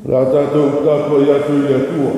O le a tatou tapuai atu i le Atua.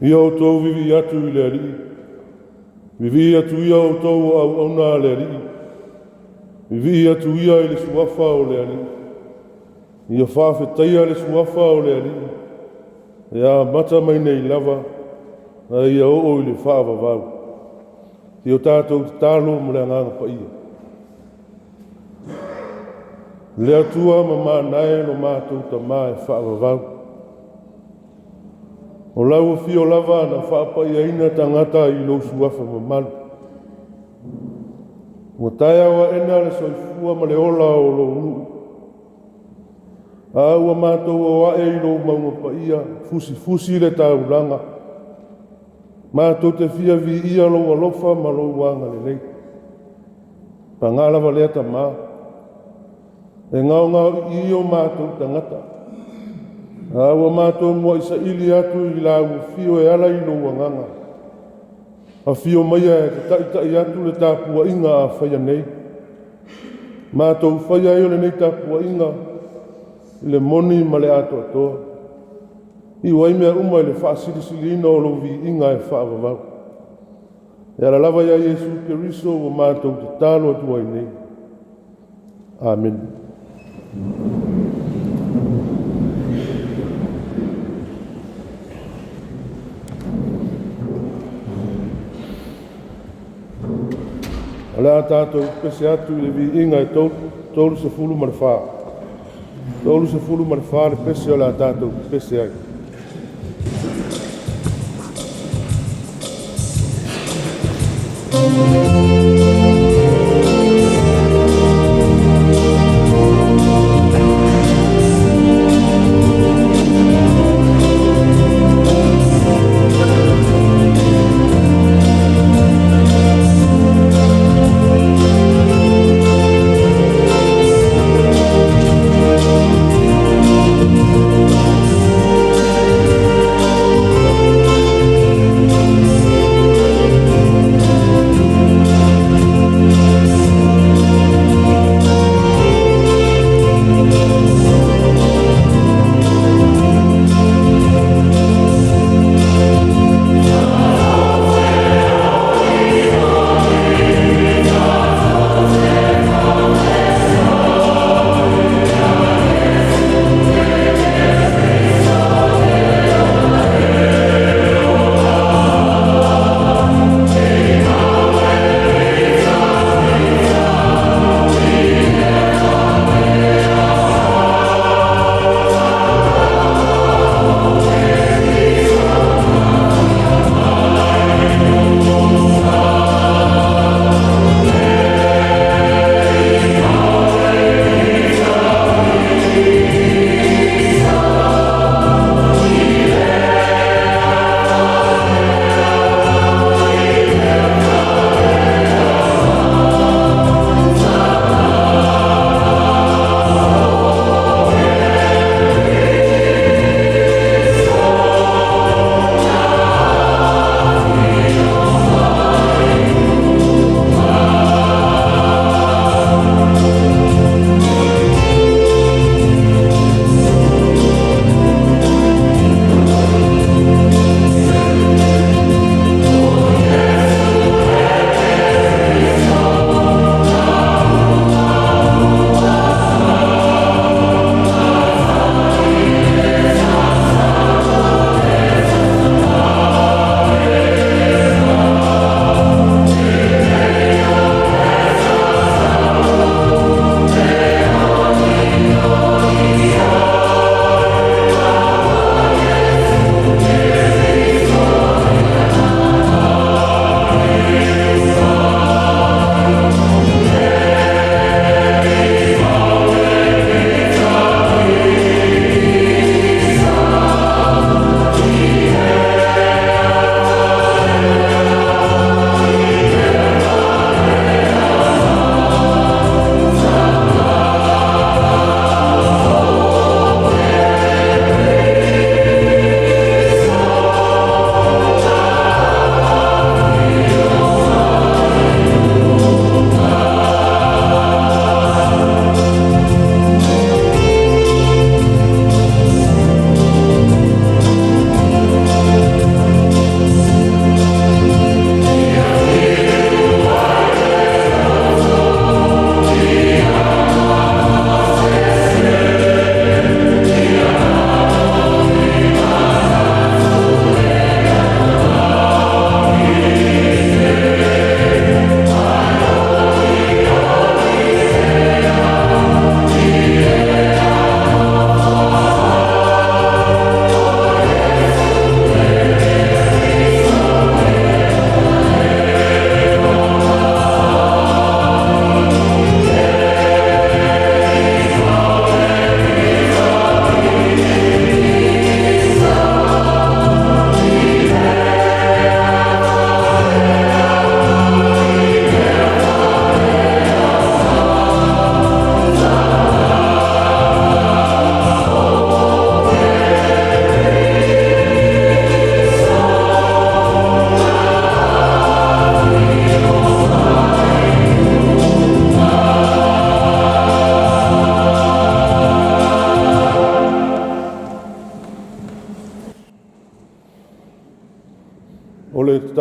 Ia outou vivii atu i le Alii. Vivii atu ia outou o auauna a le Alii. Vivii atu ia i le Suafa o le Alii. Ia faafetaia le Suafa o le Alii, e amata mai nei lava, a ia oo i le faavavau. Ia o tatou tatalo ma le Agaga Paia. Le Atua mamana e lo matou Tama e faavavau. O lau afio lava na faapaiaina tagata i lou suafa mamalu. Ua taeao aena le soifua ma le ola o lou nuu, a ua matou o ae i lou mauga paia, fusifusi le taulaga, matou te fia viia lou alofa ma lou agalelei. Paga lava lea Tama, e gaogaoii o matou tagata, a ua matou muai saili atu i lau afio e ala i lou agaga. Afio maia e te taitai atu le tapuaiga a faia nei. Matou faia ai o lenei tapuaiga i le moni ma le atoatoa. Iu ai mea uma i le faasilisiliina o lou viiga e faavavau. E ala lava ia Iesu Keriso ua matou tatalo atu ai nei. Amene. O le a tatou pese atu i le viiga e 34. 34 le pese o le a tatou pese ai.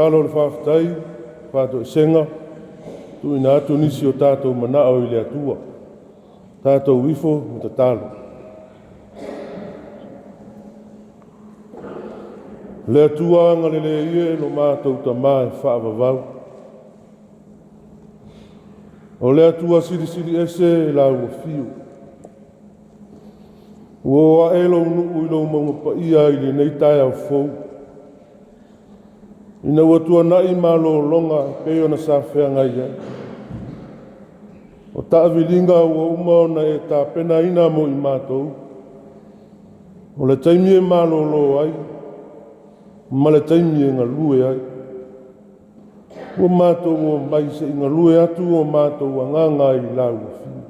tatalo o le faafetai, faatoesega, tuuina atu nisi o tatou manao i le Atua. Tatou ifo ma tatalo. Le Atua agalelei e lo matou Tama e faavavau. O le Atua silisili ese i lau afio. Ua o ae lou nuu i lou mauga paia i lenei taeao fou. Ina ua tuanai malologa e pei ona sa feagai ai. O taaviliga ua uma ona e tapenaina mo i matou, o le taimi e malolo ai ma le taimi e galue ai. Ua matou omai se i galue atu o matou agaga i lau afio,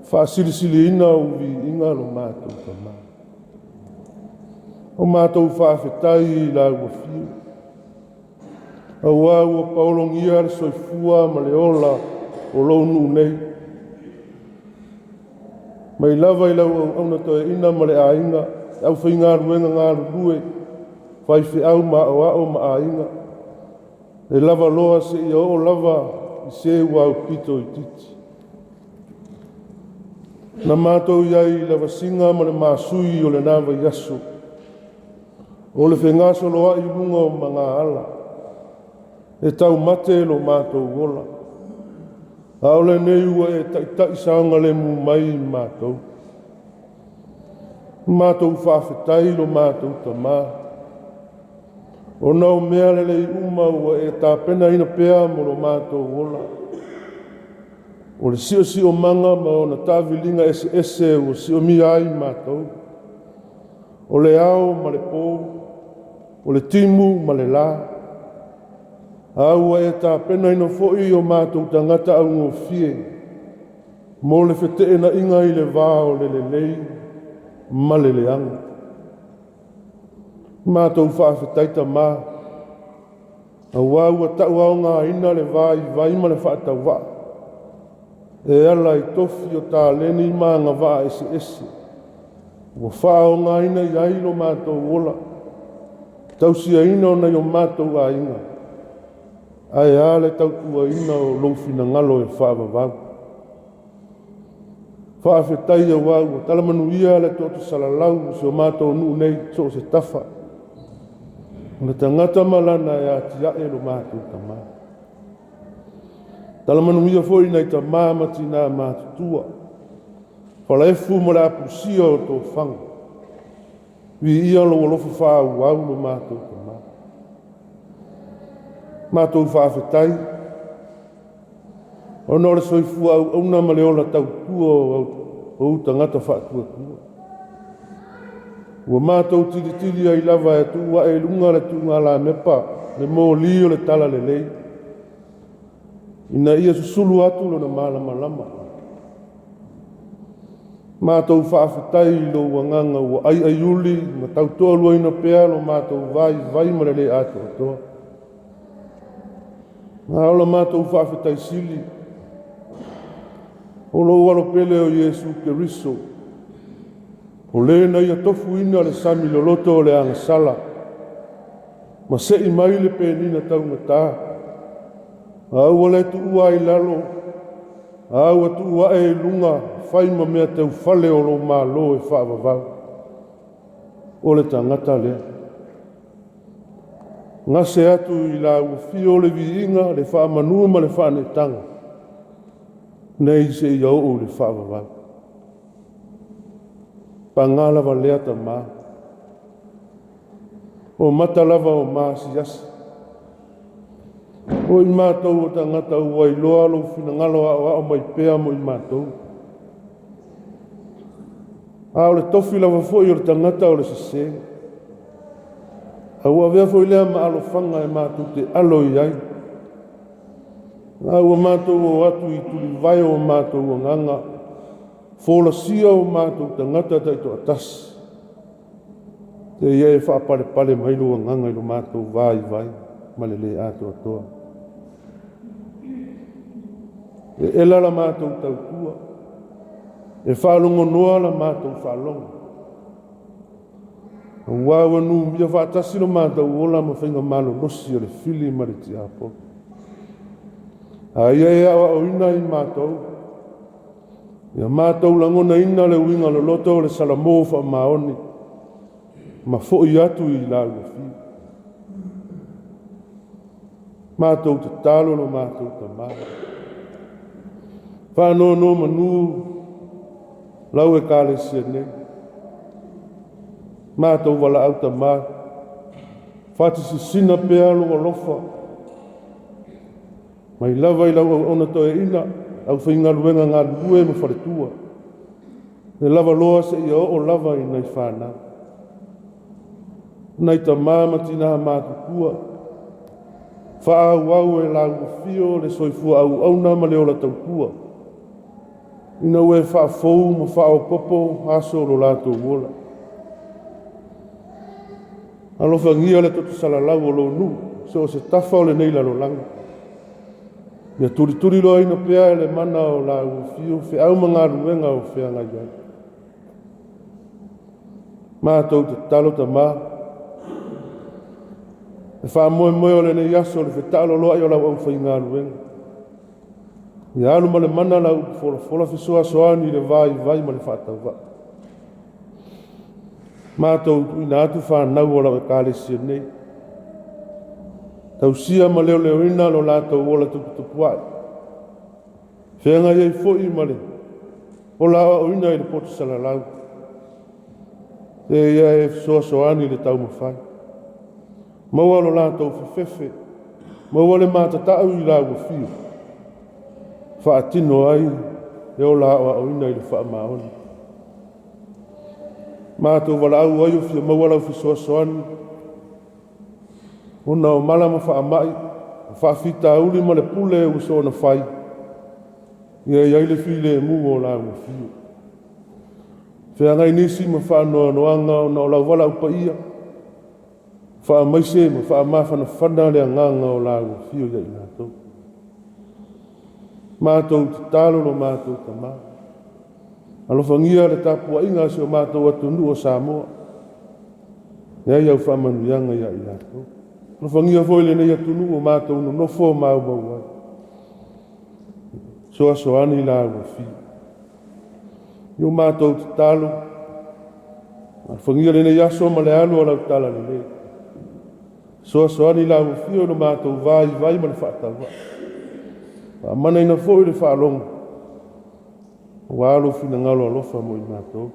faasilisiliina ou viiga lo matou Tama. O matou faafetai i lau afio, aua ua paologia le soifua ma le ola o lou nuu nei, mai lava i lau auauna toeaina ma le aiga, le aufaigaluega galulue, faifeau ma aoao ma aiga, e lava loa seia oo lava i se ua aupito itiiti. Na matou i ai i le vasiga ma le masui o lena vaiaso, o le fegasoloai i luga o magaala, e taumate lo matou ola, a o lenei ua e taitai saogalemu mai i matou. Matou faafetai lo matou Tama, ona o mea lelei uma ua e tapenaina pea mo lo matou ola, o le siosiomaga ma ona taaviliga eseese ua siomia ai matou, o le ao ma le po, o le timu ma le la, a ua e tapenaina foi o matou tagata augofie mo le feteenaiga i le va o le lelei ma le leaga. Matou faafetai Tama, aua ua tauaogaina le vaivai ma le faatauvaa e ala i tofi o taleni ma agavaa eseese ua faaaogaina i ai lo matou ola, tausiaina o nai o matou aiga, ae a le tautuaina o lou finagalo e faavavau. Faafetai aua ua tala manuia le toto salalau o si o matou nuu nei i so o se tafa, o le tagata ma lana e atiae lo matou Tama. Tala manuia foi nai tama ma tina matutua, falaefu ma le apusia o tofaga. Viia lou alofa faaauau lo matou Tama. Matou faafetai ona o le soifua auauna ma le ola tautua o ou tagata faatuatua. Ua matou tilitili ai lava e tuu ae i luga le tuugalamepa, le moli o le talalelei, ina ia susulu atu lona malamalama. Matou faafetai i lou agaga ua aiaiuli ma tautoaluaina pea lo matou vaivai ma le le atoatoa. A o la matou faafetai sili, o lou alo pele o Iesu Keriso, o le na ia tofuina le sami loloto o le agasala, ma sei mai le penina taugata, a ua le tuua ai i lalo, a ua tuu ae i luga, fai ma mea teufale o lou Malo e faavavau. O le tagata lea. Gase atu i lau afio le viiga, le faamanu ma le faaneetaga, nei seia oo i le faavavau. Paga lava lea Tama, o mata lava o maasiasi, o i matou o tagata ua iloa lou finagalo aoao mai pea mo i matou. A o le tofi lava foi o le tagata o le sese, a ua avea foi lea ma alofaga e matou te alo i ai, a ua matou o atu i tulivae o matou agaga, folasia o matou tagata taitoatasi, seia e faapalepale mai lou agaga i lo matou vaivai ma le le atoatoa. E ela la matou tautua, e faalogonoa la matou faalogo. Aua ua numia faatasi lo matou ola ma faiga malolosi o le fili ma le tiapolo. A ia e aoaoina i matou, ia matou lagonaina le uiga loloto o le Salamo faamaoni, ma foi atu i laua fiu. Matou tatalo lo matou Tama. Faanonomanu lau Ekalesia nei. Matou valaau Tama, fatisisina pea lou alofa mai lava i lau auauna toeaina, aufaigaluega galulue ma faletua, e lava loa seia oo lava i nai fanau. Nai tama ma tina matutua, faaauau e laua afio le soifua auauna ma le ola tautua, ina ua e faafou ma faaopoopo aso o lo latou ola. Alofagia le toto salalau o lou nuu so o se tafa o lenei lalolagi. Ia tulituliloaina pea e le mana o laua afio feau ma galuega o feagai ai. Matou tatalo Tama, le faamoemoe o lenei aso o le fetaaloloai o lau aufaigaluega. Ia alu ma le mana lau upu folafola fesoasoani i le vaivai ma le faatauvaa. Matou tuuina atu fanau o lau Ekalesia nei, tausia ma leoleoina lo latou ola tuputupuae, feagai ai foi ma le ola aoaoina i le poto salalau. E ia e fesoasoani i le taumafai. Maua lo latou fefefe, maua le matatau i laua fiu, faatino ai le ola aoaoina i le faamaoni. Matou valaau ai o fia maua lau fesoasoani, ona o mala ma faamai, o faafitauli ma le pule ua soona fai, ia i ai le filemu o laua fiu. Feagai nisi ma faanoanoaga ona o lau valaau paia, faamaise ma faamafanafana le agaga o laua afio ia i latou. Matou tatalo lo matou Tama. Alofagia le tapuaiga a si o matou atunuu o Samoa. E ai au faamanuiaga ia i latou. Alofagia foi lenei atunuu o matou nonofo ma aumau ai. Fesoasoani laua fiu. I o matou tatalo, alofagia lenei aso ma le alu o lau talalelei. Fesoasoani laua afio i lo matou vaivai ma le faatauvaa. Faamanaina foi le faalogo, aua lou finagalo alofa mo i matou.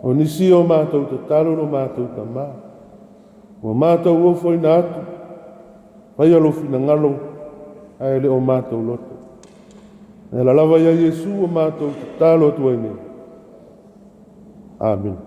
O nisi o matou tatalo lo matou Tama, ua matou ofoina atu, faia lou finagalo ae le o matou loto. E ala lava ia Iesu ua matou tatalo atu ai nei. Amene.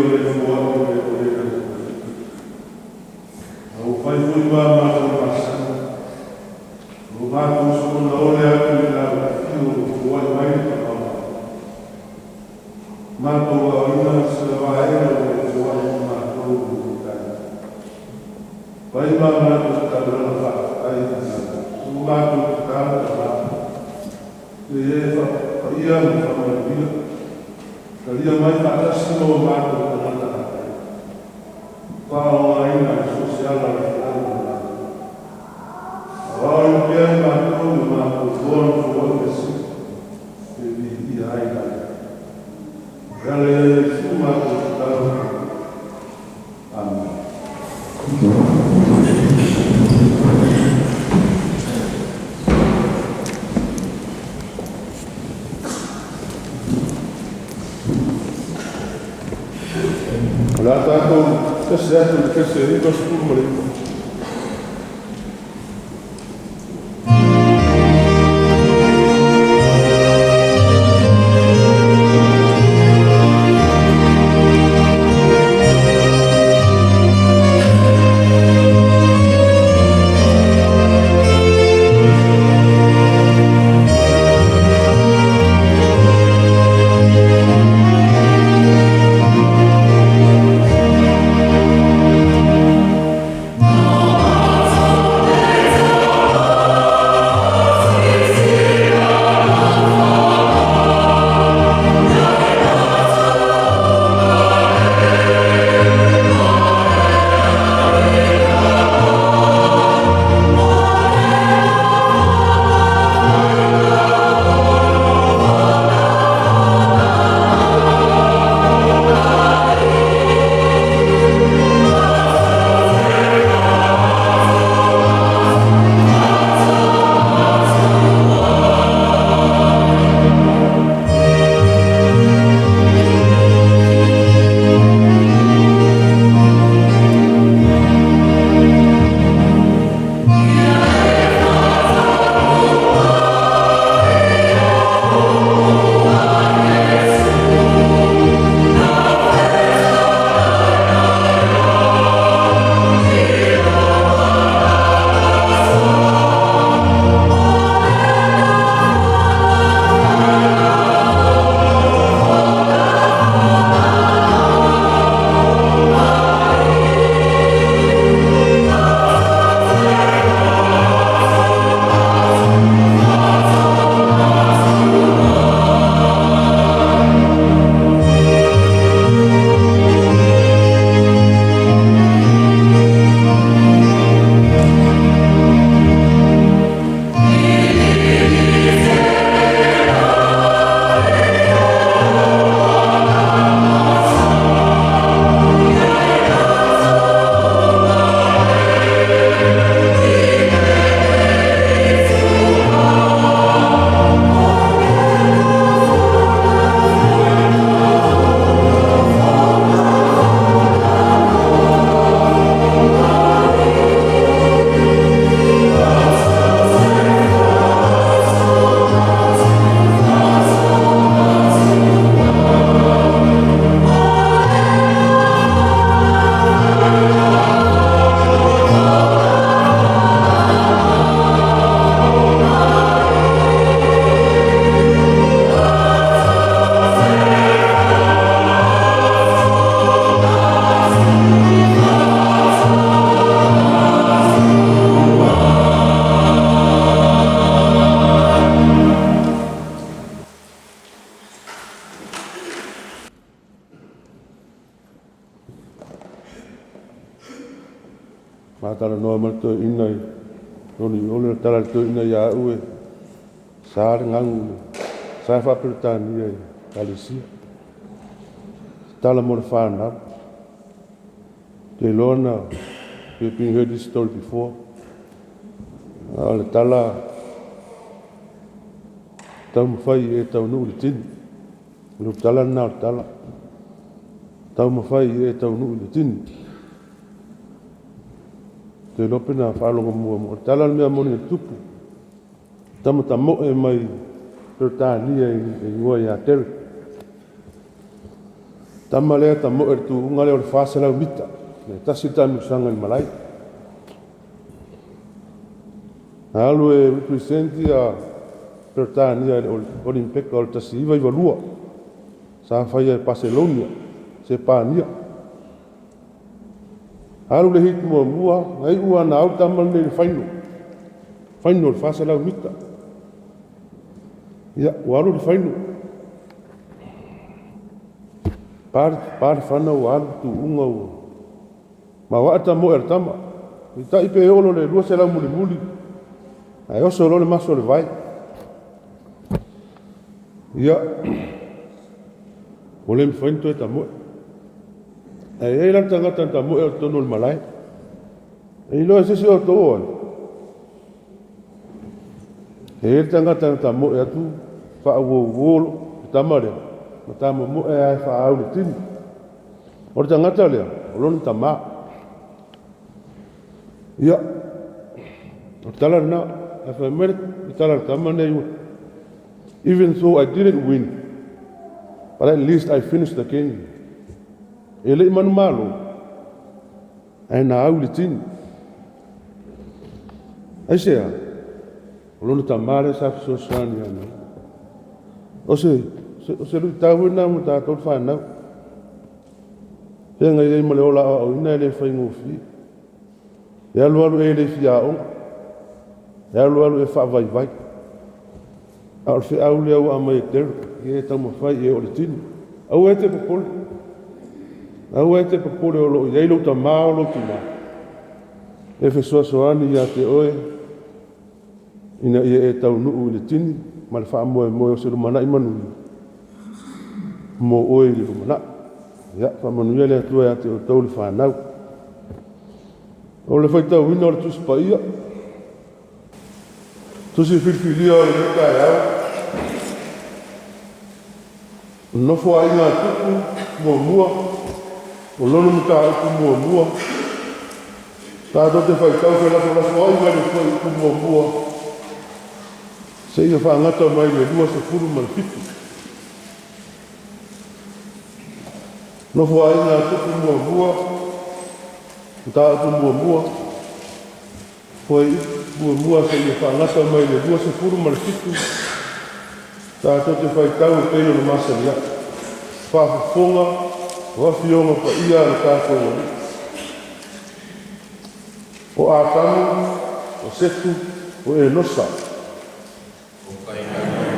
o le foai o le o le A ua fai foi ma matou masani, ua matou soona ole atu i le afifio o foai mai le Tamaoaiga. Matou aoina se vaega o le foai i matou i le tai. Fai ma matou taulaga faafetai i ua matou tatalo Tama. E e faapaia ma faamanuia. Talia mai faatasi ma o matou tagata atoa. Faaaogaina i so o se ala o le folau o matou. Aoaoina pea i matou i o matou iloa na foai Mesia, e viia ai la Ia. E ala ia Iesu matou tatalo. Amene. O le a tatou kese atu i le kese 99. Faatalanoa ma le toeaina i Loni Ole, o le tala a le toeaina ia au e sa le gagu i le sa faa-Peretania i le Ekalesia. Se tala mo le fanau. Ou te iloa na you have been heard this story before. A o le tala taumafai e taunuu i le tini. O le tala lena o le tala. Taumafai e taunuu i le tini. Ou te iloa pe na faalogo muamua. O le tala o le mea moni na tupu. Tama tamoe mai Peretania e igoa ia Derek. Tama lea tamoe i le tuuga lea o le 400 mita, e tasi le taamilosaga i le malae. Na alu e represent ia Peretania i le Olimpeka o le 1992, sa faia e Paselonia, Sepania. Alu le heat muamua, na iu lava na au le tama lenei i le final, final o le 400 mita. Ia, ua alu i le final. Pa le fana ua alu le tuuga ua maoae le tamoe a le tama. Peitai pe oo loa i le 200 mulimuli, ae oso loa le maso o le vae. Ia, ua le mafai ona toe tamoe. Ae i ai la le tagata na tamoe i totonu o le malae. E iloa e se isi o outou o ai? E i ai le tagata na tamoe atu faauouo le tama lea, ma tamomoe lava e faaau i le tini. O le tagata lea, o lona tama. Ia, o le tala lena. Ae fai mai le tala a le tama lenei, even though I didn't win, but at least I finished the game. E le i manumalo, ae na au i le tini. Aisea? O lona tama lea sa fesoasoani ia ia. O se luitau lena mo tatou le fanau. Feagai ai ma le ola aoaoina e le faigofie. E alu alu e le fia aoga. E alu alu e faavaivai. A o le feau lea ua aumai e Derek, ia e taumafai e oo i le tini. Aua e te popole. Aua e te popole o lo o i ai lou tama o lou tina e fesoasoani ia te oe ina ia e taunuu i le tini ma le faamoemoe o se lumanai manuia mo oe i le lumanai. Ia, faamanuia le Atua ia te outou le fanau. O le faitauina o le Tusi Paia, Tusi filifilia o lenei taeao, Nofoaiga a Tupu muamua, o lona mataupu muamua, tatou te faitau felafolafoai mai le fuaiupu muamua seia faagata mai le 27. Nofoaiga a Tupu muamua, mataupu muamua, fuaiupu muamua seia faagata mai le 27, tatou te faitau e pei ona masani ai. Faafofoga o Afioga Paia a le tatou Alii. O Atamu, o Setu, o Enosa. O Kainana,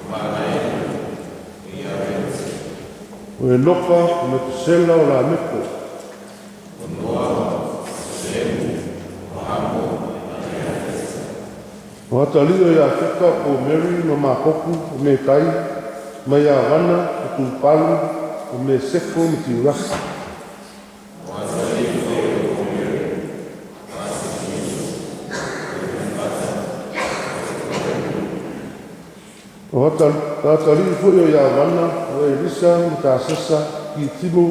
o Maalaele, o Iarete. O Enoka, o Metusela, o Lameko. O Noa, o Semu, o Hamo, o Iapeta. O atalii o Iafeta, o Gomeri ma Makoku, o Metai, ma Iavana, o Tupalu, o Meseko ma Tirasa. O atalii foi o Gomeri, o Asekiso, o Rifata, o Togarima. O atalii foi o Iavana, o Elisa ma Tasesa, Kitimu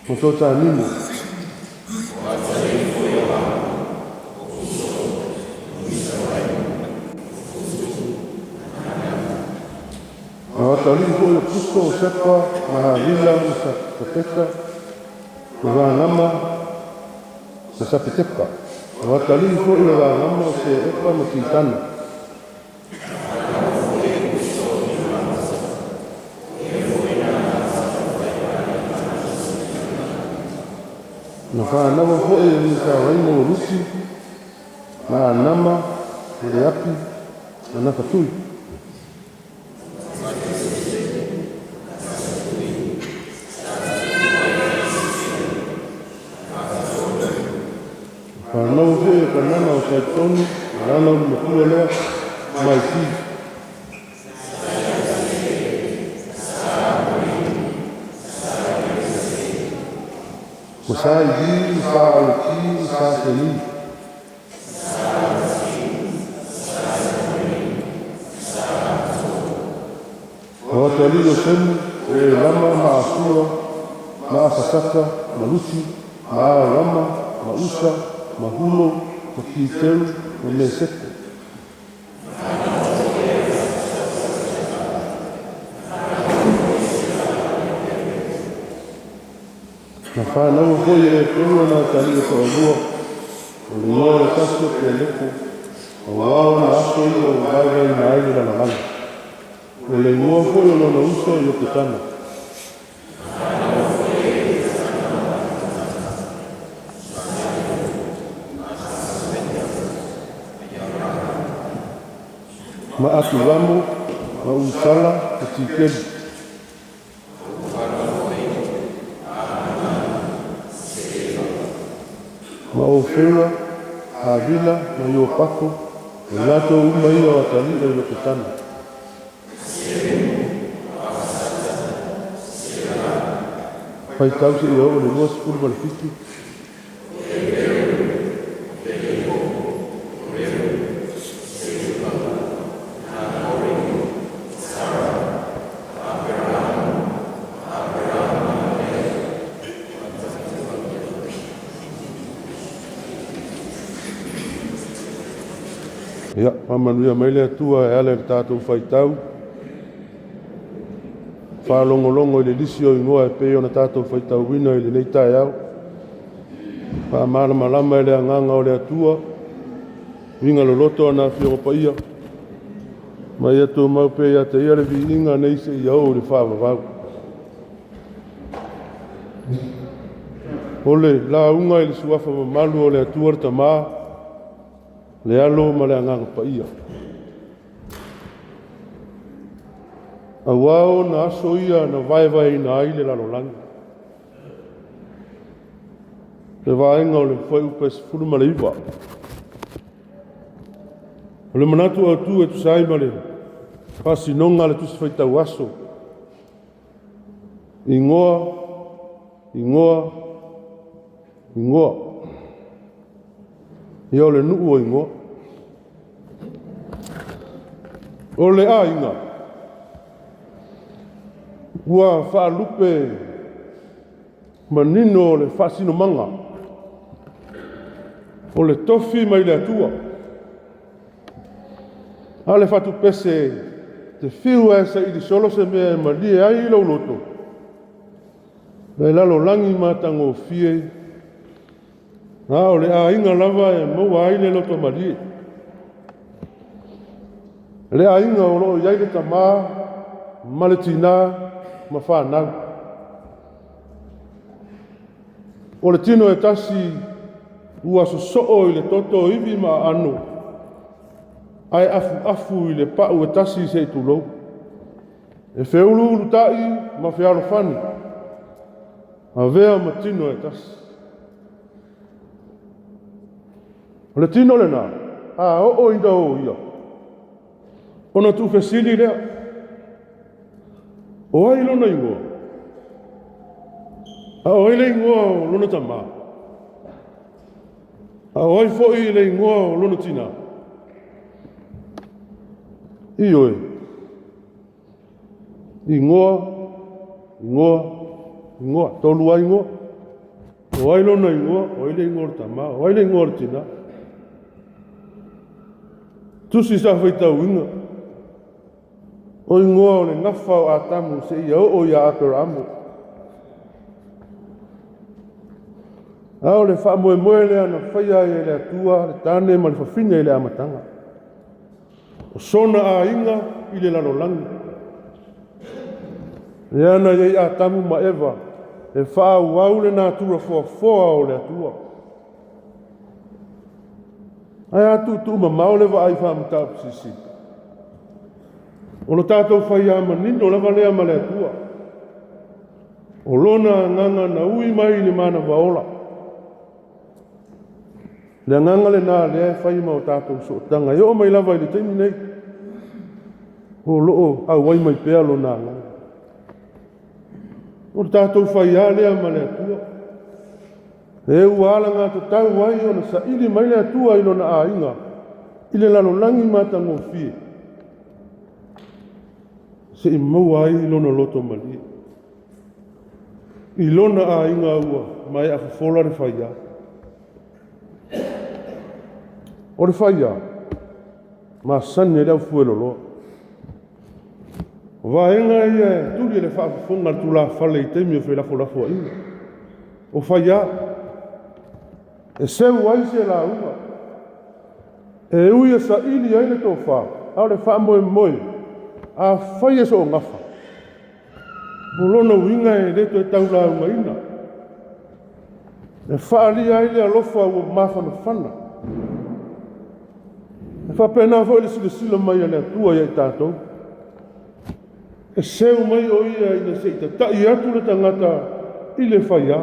ma Totanimo. O atalii foi o Hamo, o Kuso, o Misaraima, o Putu, ma Kanana. O atalii foi o Kuso, o Sepa, ma Havila ma Sapeta, ma Ragama ma Sapeteka. O atalii foi o Ragama, o Seepa ma Titana. Na fanau foi e Misaraima o Luti, ma Anama, ma Leapi, ma Nafatui. Na fanau foi e Kanana o Saitonu, ma lana ulumatua lea, ma Iti. Ma Sa Ivi, ma Sa Auki, ma Sa Seni. O atalii o Semu, o Elama ma Asua, ma Afasaka, ma Luti, ma Arama, ma Usa, ma Hulo, ma Kiteru, ma Meseko. Na fanaua foi e Eperu ona atalii e toalua, o le igoa o le tasi o Peleko, auā ona aso ia ua vaevaeina ai le lalolagi. O le igoa foi o lona uso o Ioketana. Ma Aturamo, ma Usala, ma Tikeli. Ma Ofera, Havila, ma Iopako, o i latou uma ia o atalii o Ioketana. Faitau seia oo i le 27. Ia, faamanuia mai le Atua e ala i le tatou faitau, faalogologo i le lisi o igoa e pei ona tatou faitauina i lenei taeao. Faamalamalama e le Agaga o le Atua uiga loloto o ana Afioga Paia, ma ia tumau pea ia te Ia le viiga nei seia oo i le faavavau. O le lauga i le suafa mamalu o le Atua le Tama, le Alo ma le Agaga Paia. Auā ona aso ia na vaevaeina ai le lalolagi. Le vaega o le Fuaiupu e 19. O le manatu autu e tusa ai ma le faasinoga a le Tusi Faitau Aso, Igoa, Igoa, Igoa. Ia o le nuu o igoa. O le aiga ua faalupe manino o le faasinomaga o le tofi mai le Atua. A le fatupese te fiu e saili solo se mea e malie ai lou loto, le lalolagi matagofie, a o le aiga lava e maua ai le loto malie. Le aiga o lo o i ai le tama ma le tinā ma fanau. O le tino e tasi ua sosoo i le toto ivi ma aano, ae afuafu i le pau e tasi se i tulou, e feuluulutai ma fealofani, avea ma tino e tasi. O le tino lena, a oo ina o ia, ona tuufesili lea, o ai lona igoa? A o ai le igoa o lona tama? A o ai foi le igoa o lona tinā? Ioe, igoa, igoa, igoa, tolu lava igoa. O ai lona igoa, o ai le igoa o le tama, o ai le igoa o le tinā. Tusi sa faitauina, o igoa o le gafa o Atamu seia oo ia Aperamo. A o le faamoemoe lea na faia ai e le Atua le tane ma le fafine i le amataga. O sona aiga i le lalolagi. Lea na i ai Atamu ma Eva e faaauau le natura foafoa o le Atua. Ae a tuutuumamao le vaai faamataupu silisili. O lo tatou faiā manino lava lea ma le Atua. O lona agaga na ui mai i le manava ola. Le agaga lena lea e fai ma o tatou sootaga e oo mai lava i le taimi nei, o lo o auai mai pea lona agaga. O le tatou faiā lea ma le Atua, e ua alagatatau ai ona saili mai le Atua i lona aiga i le lalolagi matagofie, se i maua ai lona loto malie. I lona aiga ua maea fofola le faiā. O le faiā, masani ai le aufueloloa. O vaega ia e tuli e le faafofoga a le tulafale i taimi o felafolafoaiga. O faiā, e seu ai se lauga, e ui e saili ai le tofa, a o le faamoemoe, afai e soogafa, o lona uiga e le toe tau laugaina, e faaalia ai le alofa ua mafanafana. E faapena foi le silasila mai a le Atua ia i tatou. E seu mai o ia ina se i tatai atu le tagata i le faiā.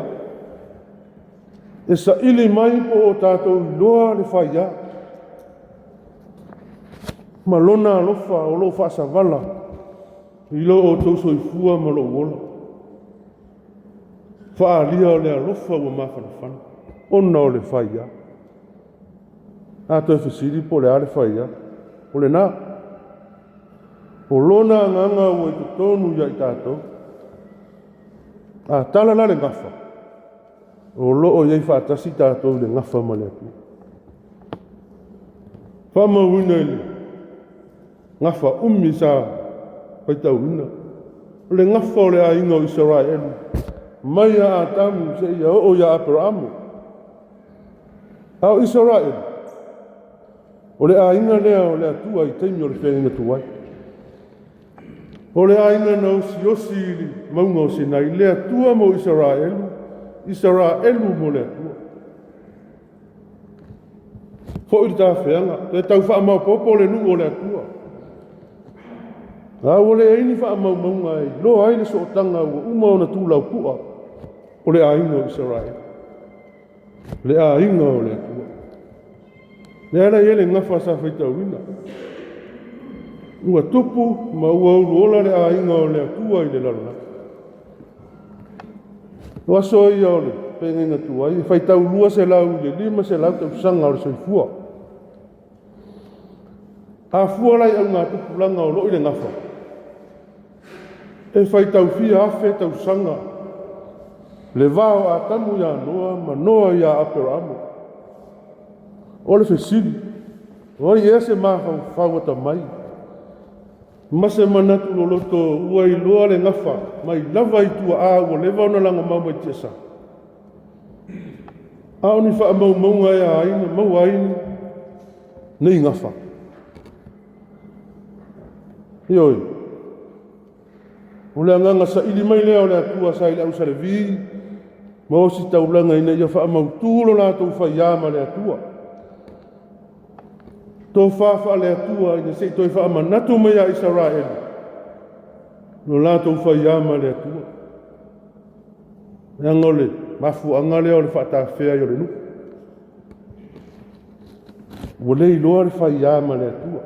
E saili mai po o tatou iloa le faiā ma lona alofa o lo o faasavala i lo outou soifua ma lou ola. Faaalia o le alofa ua mafanafana ona o le faiā. A toe fesili po o le a le faiā? O lena. O lona agaga ua i totonu ia i tatou. A tala la le gafa, o lo o i ai faatasi tatou i le gafa ma le Atua. Faamauina i le gafa umi sa faitauina, o le gafa o le aiga o Isaraelu mai ia Atamu seia oo ia Aperaamu. A o Isaraelu, o le aiga lea o le Atua i taimi o le feagaiga tuai. O le aiga na osiosi i le mauga o Sinai, le Atua mo Isaraelu, Isaraelu mo le Atua. Foi le tafeaga, toe tau faamaopoopo le nuu o le Atua. A ua leai ni faamaumauga e iloa ai le sootaga ua uma ona tulaupua o le aiga o Isaraelu, le aiga o le Atua. Lea la e i ai le gafa sa faitauina. Ua tupu ma ua uluola le aiga o le Atua i le lalolagi. O aso ia o le feagaiga tuai, e faitau 200 i le 500 tausaga o le soifua. A fua la i augatupulaga o lo o i le gafa, e faitau fia afe tausaga le va o Atamu ia Noa ma Noa ia Aperamo. O le fesili, o ai ea se mafaufau atamai ma se manatu loloto ua iloa le gafa mai lava i tuaa ua leva ona lagomau mai tiasa? A o ni faamaumauga e a ai na maua ai nei gafa? Ioe, o le agaga saili mai lea o le Atua sa i le ausalevi ma ositaulaga ina ia faamautu lo latou faiā ma le Atua. Tofa faale-Atua ina se i toe faamanatu mai ia Isaraelu lo latou faiā ma le Atua. Leaga o le mafuaaga lea o le faatafea ai o le nuu. Ua le iloa le faiā ma le Atua.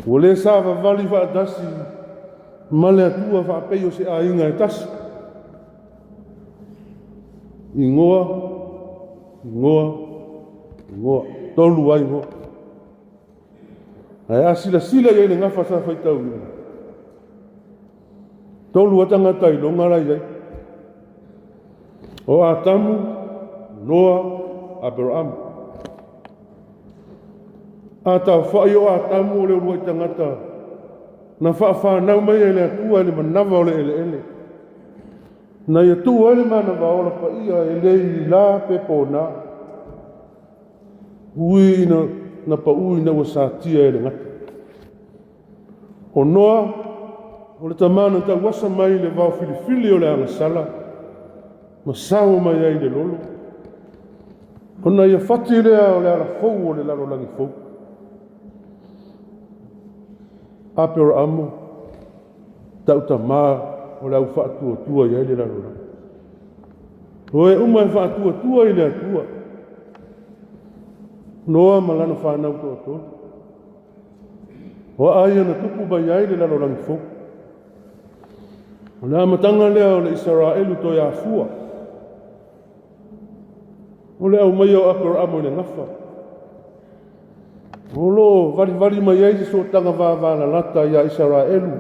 Ua le savavali faatasi ma le Atua faapei o se aiga e tasi. Igoa, igoa, igoa. Tolu lava igoa. Ae a silasila i ai i le gafa sa faitauina, tolu lava tagata iloga la i ai. O Atamu, Noa, Aperaamu. A taofai o Atamu o le uluai tagata na faafanau mai e le Atua i le manava o le eleele, na ia tuu ai le manava ola paia e le i la pe pona, ui ina na pau ina ua satia e le gata. O Noa, o le tama na tauasa mai i le vao filifili o le agasala, ma sao mai ai i le lolo, ona ia fati lea o le alafou o le lalolagi fou. Aperamo, tautama o le au faatuatua i ai le lalolagi. O e uma e faatuatua i le Atua, Noa ma lana fanau toatolu. O aa ia na tupu mai ai le lalolagi fou. O le amataga lea o le Isaraelu toe afua. O le aumaia o Aperamo i le gafa. O lo o valivali mai ai se sootaga vavalalata ia Isaraelu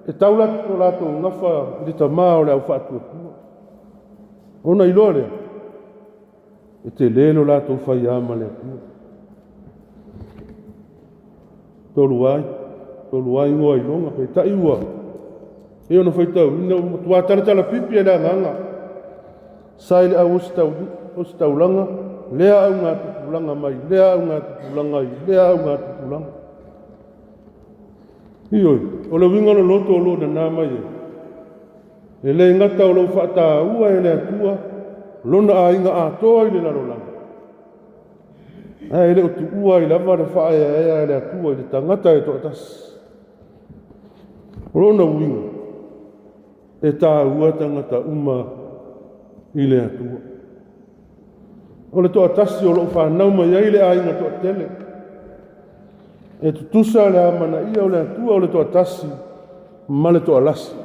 e tau lo latou gafa i le tama o le au faatuatua. Ona iloa lea, e tele lo latou faiā ma le Atua. Tolu ai, tolu ai igoa iloga, peitai ua, pei ona faitauina, ua matua talatala pipi e le agaga. Sa i le au ositaulaga lea augatupulaga mai lea augatupulaga i lea augatupulaga. Ioe, o le uiga loloto o lo o nana mai ai, e le gata o lo o faataua e le Atua lona aiga atoa i le lalolagi, ae le o tuua ai lava le faaeaea e le Atua i le tagata e toatasi. O lona uiga, e taua tagata uma i le Atua. O le toatasi o lo o fanau mai ai le aiga toatele. E tutusa le amanaia o le Atua o le toatasi ma le toalasi.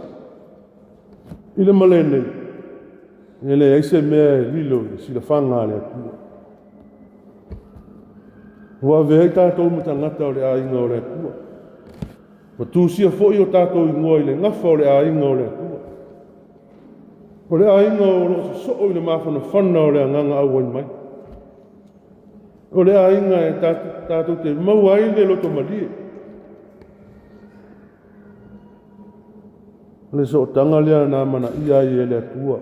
I le male nei, e leai se mea e lilo i le silafaga a le Atua. Ua avea ai tatou ma tagata o le aiga o le Atua. Ua tusia foi o tatou igoa i le gafa o le aiga o le Atua. O le aiga o lo o sosoo i le mafanafana o le agaga auai mai. O le aiga e tatou te maua ai le loto malie. O le sootaga lea na amanaia ai e le Atua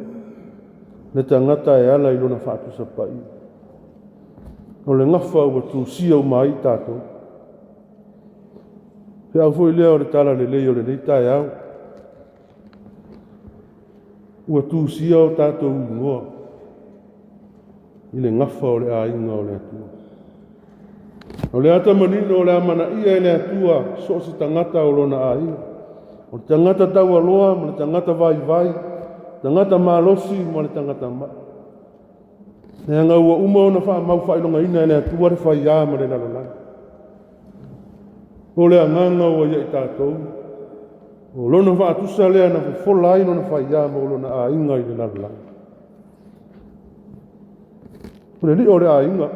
le tagata e ala i lona faatusa paia. O le gafa ua tusia uma ai tatou. Feau foi lea o le tala lelei o lenei taeao. Ua tusia o tatou igoa i le gafa o le aiga o le Atua. O le ata manino o le amanaia e le Atua so o se tagata o lona aiga. O le tagata taualoa ma le tagata vaivai, tagata malosi ma le tagata mai. Leaga ua uma ona faamau faailogaina e le Atua le faiā ma le lalolagi. O le agaga ua ia i tatou, o lona faatusa lea na fofola ai lona faiā mo lona aiga i le lalolagi. O le lio o le aiga,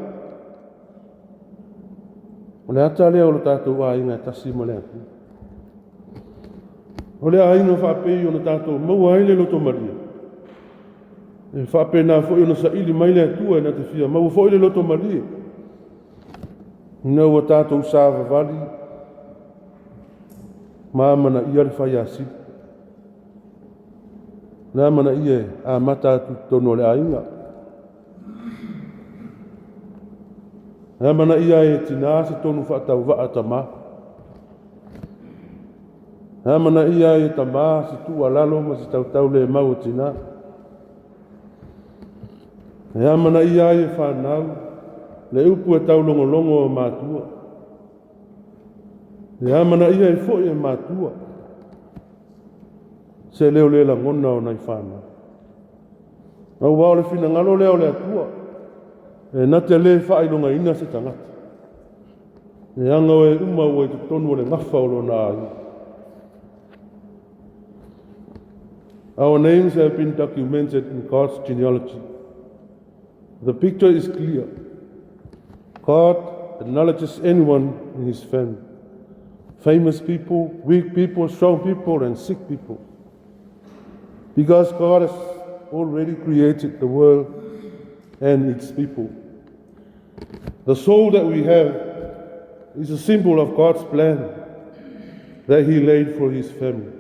o le ata lea o le tatou aiga e tasi ma le Atua. O le aiga faapei ona tatou maua ai le loto malie, e faapena foi ona saili mai le Atua e na te fia maua foi le loto malie, ina ua tatou savavali ma amanaia le faiasili. Le amanaia e amata atu i totonu o le aiga. E amanaia ai e tinā se tonu faatauvaa a tamā. E amanaia ai e tamā se tuualalo ma se tautaulemau a tinā. E amanaia ai e fanau le upu e taulogologo a matua. E amanaia ai foi e matua se leo le lagona o nai fanau. Aua o le finagalo lea o le Atua, e na te le faailogaina se tagata. Leaga o e uma ua i totonu o le gafa o lona aiga. Our names have been documented in God's genealogy. The picture is clear. God acknowledges anyone in his family. Famous people, weak people, strong people, and sick people. Because God has already created the world and its people. The soul that we have is a symbol of God's plan that He laid for His family.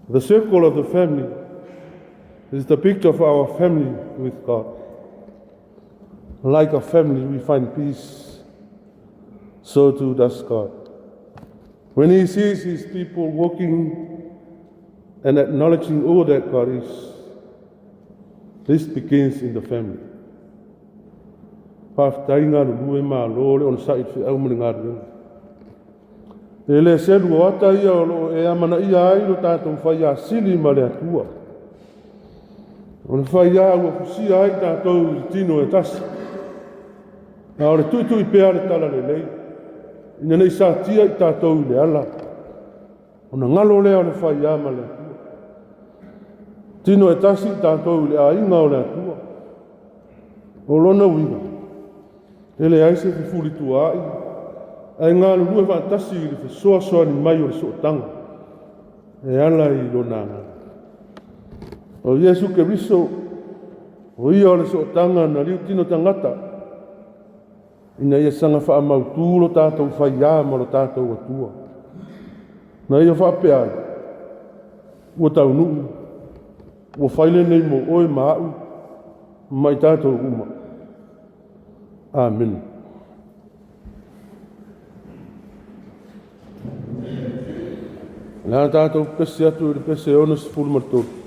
The circle of the family is the picture of our family with God. Like a family, we find peace. So too does God. When He sees His people walking and acknowledging all that God is, this begins in the family. Faafetai galulue malo le onosai i le feau ma le galuega. E le selu o ata ia o lo o e amanaia ai lo tatou faiasili ma le Atua. O le faiā ua fusia ai tatou i le tino e tasi. A o le tuitui pea le tala lelei, ina nei satia i tatou i le ala, ona galo lea o le faiā ma le Atua. Tino e tasi i tatou i le aiga o le Atua. O lona uiga, e leai se fefulituaai, ae galulue faatasi i le fesoasoani mai o le sootaga e ala i lona agaga. O Iesu Keriso, o ia o le sootaga na liutino tagata, ina ia saga faamautū lo tatou faiā ma lo tatou Atua. Na ia faapea ai, ua taunuu Ua fai lenei mo oe ma a'u ma i tatou uma. Amene. O le a tatou pese atu i le pese 63.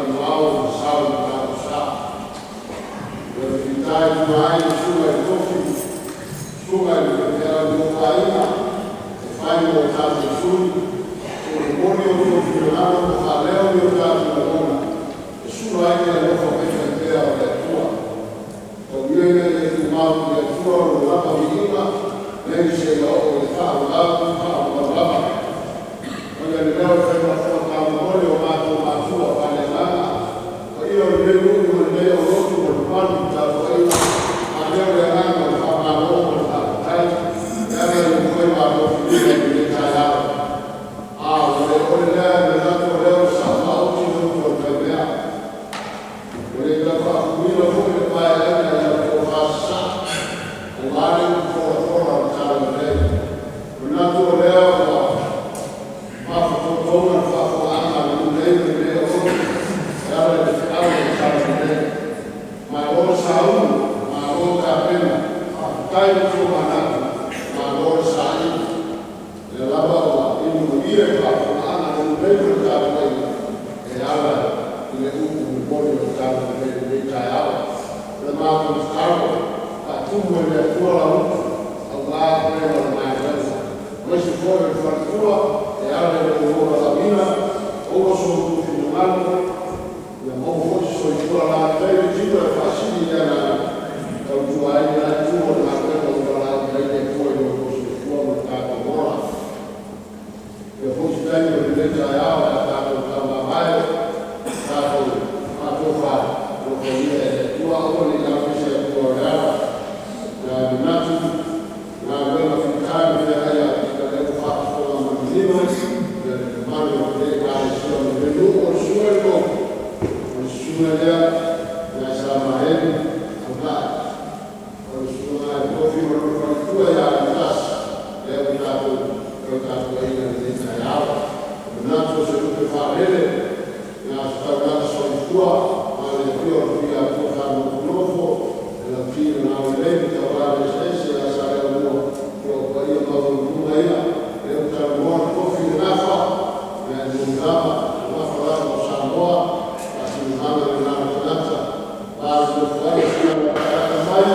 tanuao ma sao i le tatou sa. O le fita e tuna ai le susuga i le tofi, susuga i le faifeau inofoaiga e fai mo tatou sui, o le momoli o outou finagalo ma faaleo ni o tatou lagona e sula ai le alofa faifaipea o le Atua. Tau ia ina ia tumau i le Atua lona lava viiga nei seia oo i le faavavau faavavau lava. Faia le leo e fai ma fofoga o matou matua faaleagaga, paia o lenei nuu ma lenei aulotu ma le mamalu i le tapuaiga, faaleo le agaga o le faamalo ma le faafetai e ala i alofaiva alofilima i lenei taeao. A ua le ole lea e manatu o lea ua sao maoti le utu a le faimea. Ua le tau faafuluina foi le paeaiga i lau tofa sasaa aua le upu folafola o le talalelei. Manatu o lea ua mafatotoga le faafofogaaga a le nuu nei ma lenei aulotu e ala i le feau o le talalelei. Malo le sauni, malo tapena, faafetai le tumanatu, malo le saili. O lea lava ua inu malie le faafofogaaga a le nuu nei ma le tapuaiga e ala i le upu momoli o le talalelei i lenei taeao. O le matou tatalo, faatumu e le Atua lau utu aua oe ma le galuega, aemaise foi o le faletua e ala i le oulua valaauina, maua so outou finagalo, ia maua foi se soifua laulelei i le tino e faasili le agaga e tautua ai lena itu o le galuega ua valaauina ai le Atua i lo outou soifua ma le tatou ola. Ia foi se taimi o lenei taeao o le a tatou taumamae, tatou faatofa alofagia e le Atua, aua ne i alo ese Atua o le ala. Na manatu galuega fita na feagai ia Pita lea ua faafofoga manino ia le mamalu o lenei Ekalesia ma lenei nuu. O le susuga i le Lotu, o le susuga lea ia Samaeli Auvaa, o le susuga i le tofi ma lona faletua ia Iutasi, lea ua tatou toe tapuaiga i lenei taeao. Manatu o se lupe faalele na o se taulaga soifua ma le afio o le Tuiatua faanofonofo e lauti le aulelei ma tauala eseese ia Saleaaumua. O lo o paia maualuluga ia lea ua talanoa le tofi i le gafa, ia e moni lava, o gafa lava o Samoa, faatinomaga lena o le tagata va nonofo ai e sina latalata mai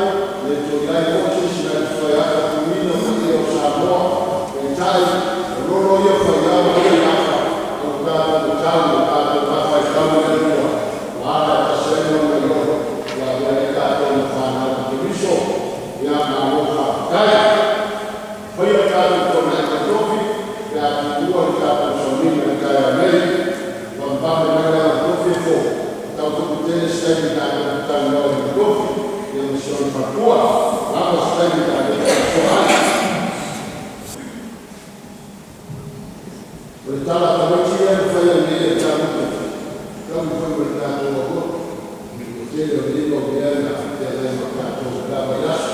le toe i ai foi se isi na te toe atapuina paia o Samoa. Peitai o lolo ia faiava ia gafa o tatou tatau o tatou gafa i tau i le Atua ua ala e tasi ai lona ioe ua avea ai tatou ma fanau a Keriso. Ia malo faafetai. Faia tatou tonaiga tofi pe a tuua le tatou sauniga i le taeao nei. Vavevave mai le tofi e fou tau tele se taimi tatou te talanoa i le tofi ia ma si ona faletua lava se taimi tatou te faasoa ai. O le tala a tamaiti lea na faia nei e le talupe taui foi ma le tatou aulotu o tele o nei mau mea na feagai ma tatou i la vaiaso.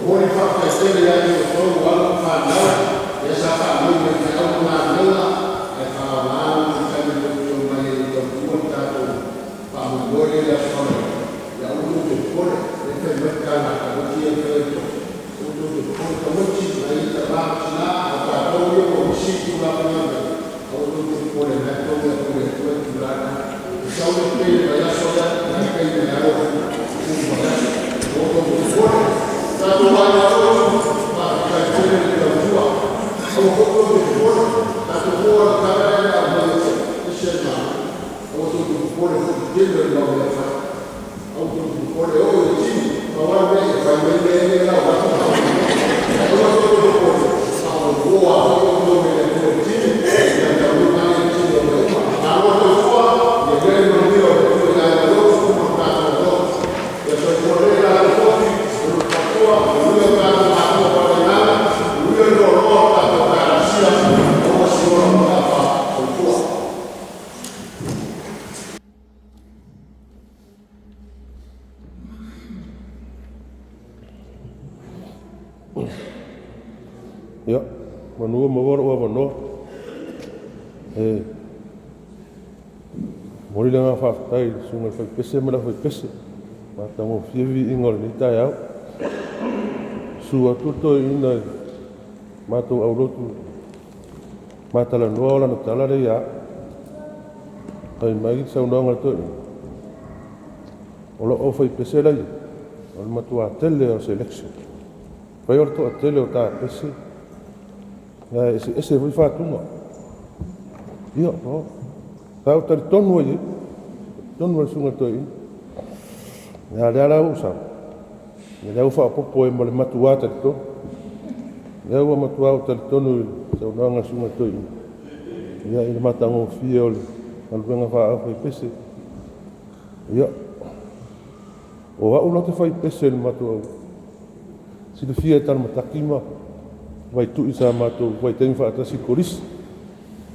Momoli faafetai tele ia te outou alo ma fanau lea sa faanoi mai i feau ma galuega ae faaaoga le taimi na outou mai ai e tautua le tatou faamoemoe lea i le Aso Faraile. Ia aua tou te popole, lea e fai mai le tala a tamaiti ia na faia i le tofi, aua tou te popole tamaiti nai tama ma tina a o tatou ia ua misi i tulaga galuega, aua tou te popole na e togi atu e le Atua i tulaga na. E sau le pei le vaiaso lea, na e pei me alofa i vaiaso, aua tou te popole. Tatou aiga lotu, faafetai tele le tautua, aua foi tou te popole, tatou moa le tala lea le aumai e ese le malo, aua tou te popole foi i tele o le mau mea fai. Aua tou te popole o i le tini, pau lava le mea ia fai mai mea ia lau atu. Aua tou te popole, a o moa foi outou e le Atua i le tini, ia taunuu mai le tini o mea uma. Malo tautua, ia i ai le manuia o le Atua i aiga lotu ma le tatou lotu. Ia soifua lelei tatou tofi, o le faletua, manuia o tatou matua faaleagaga, manuia le loaloa o tatou Ekalesia, maua se ola matafa. Soifua. Ia, manu ua maua lou avanoa. E momoli le agaga faafetai i le susuga i le faipese ma le aufaipese. Matagofie viiga o lenei taeao. Susu atu le toeaina i matou aulotu matalanoa o lana tala lea ia au. Fai mai le saunoaga a le toeaina, o lou aufaipese la e i ai, o le matua tele lava o selection. Fai o le toatele o tapese, ae eseese foi fatuga. Ia, o, sa ou talitonu ai i ai, talitonu lava i le susuga i le toeaina. A o lea la ua ou sau, ia lea ua faaopoopo i ai ma le matua talitonu. Lea ua matua ou talitonu i le saunoaga a le susuga i le toeaina, ia i le matagofie o le galuega faa-aufaipese. Ia, o au la te fai pese i le matou silafia e Talamataki ma Vaitui sa matou vaitaimi faatasi i le Kolisi.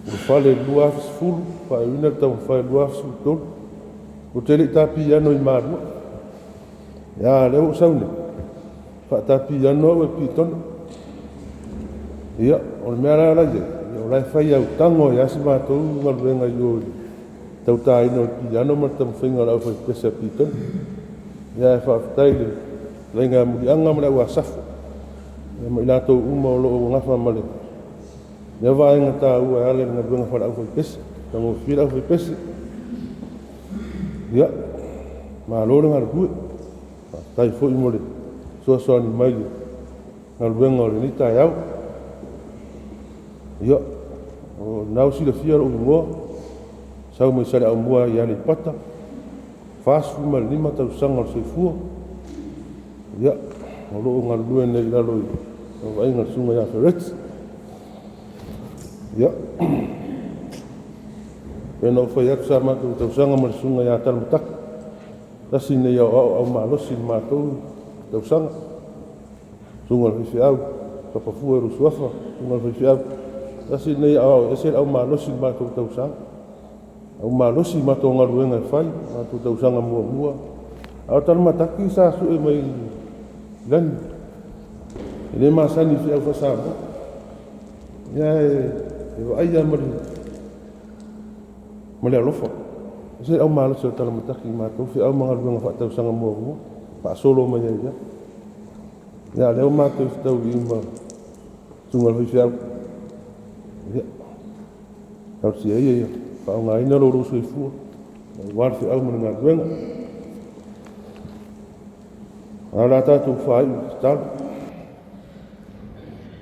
Ulufale i le 2010, faaiuina le taumafai i le 2013. Ou te le i ta piano i Malua. A o lea ua ou sau nei, faata piano au e Pitone. Ia, o le mea la la i ai, o la e fai autago ai lava si matou galuega i o i le tautaina o le piano ma le taumafaiga o le aufaipese a Pitone. Ia ae faafetai i le fetalaiga ia Muliaga ma le au Asafo, ia ma i latou uma o lo o nafa ma lea vaega taua e ala i le galuega faale-aufaipese, taugofie le aufaipese. Ia, malo le galulue. Faafetai foi mo le fesoasoani mai i le galuega o lenei taeao. Ia, o lena ua silafia lou igoa, sau mai Saleaaumua i Aleipata, 45 tausaga o le soifua. Ia, o lo o galulue nei i lalo i le vaavaaiga a le Susuga ia Fereti. Ia, pei ona ou fai atu sa matou tausaga ma le Susuga ia Talamataki, tasi lenei aoao aumalosi i le matou tausaga. Susuga i le faifeau, kapa fua i lou suafa, susuga i le faifeau, tasi lenei aoao e ese le aumalosi i le matou tausaga. Aumalosi i matou galuega e fai, matou tausaga muamua. A o Talamataki sa sue mai lagi, e le masani i feau faa-Samoa. Ia e vaai lava ma le alofa. E ese le aumalosi o Talamataki i matou feau ma galuega faatausaga muamua, faasolo mai ai lava. Ia, a o lea ua matou fetaui ma susuga i le faifeau. Ia, talosia ia ia faaaogaina lo outou soifua aua le feau ma le galuega. Ae o le a tatou faaiu i le tatalo.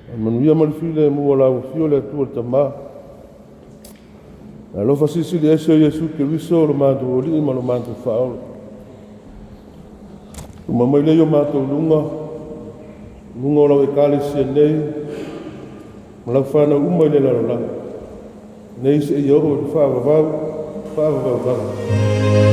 Ia manuia ma le filemu o lau Afio le Atua le Tama, le alofa silisili ese o Iesu Keriso lo matou Alii ma lo matou Faaola. Tuma mai lea i o matou luga, luga o lau Ekalesia nei, ma lau fanau uma i le lalolagi, nei seia oo i le faavavau, faavavau lava.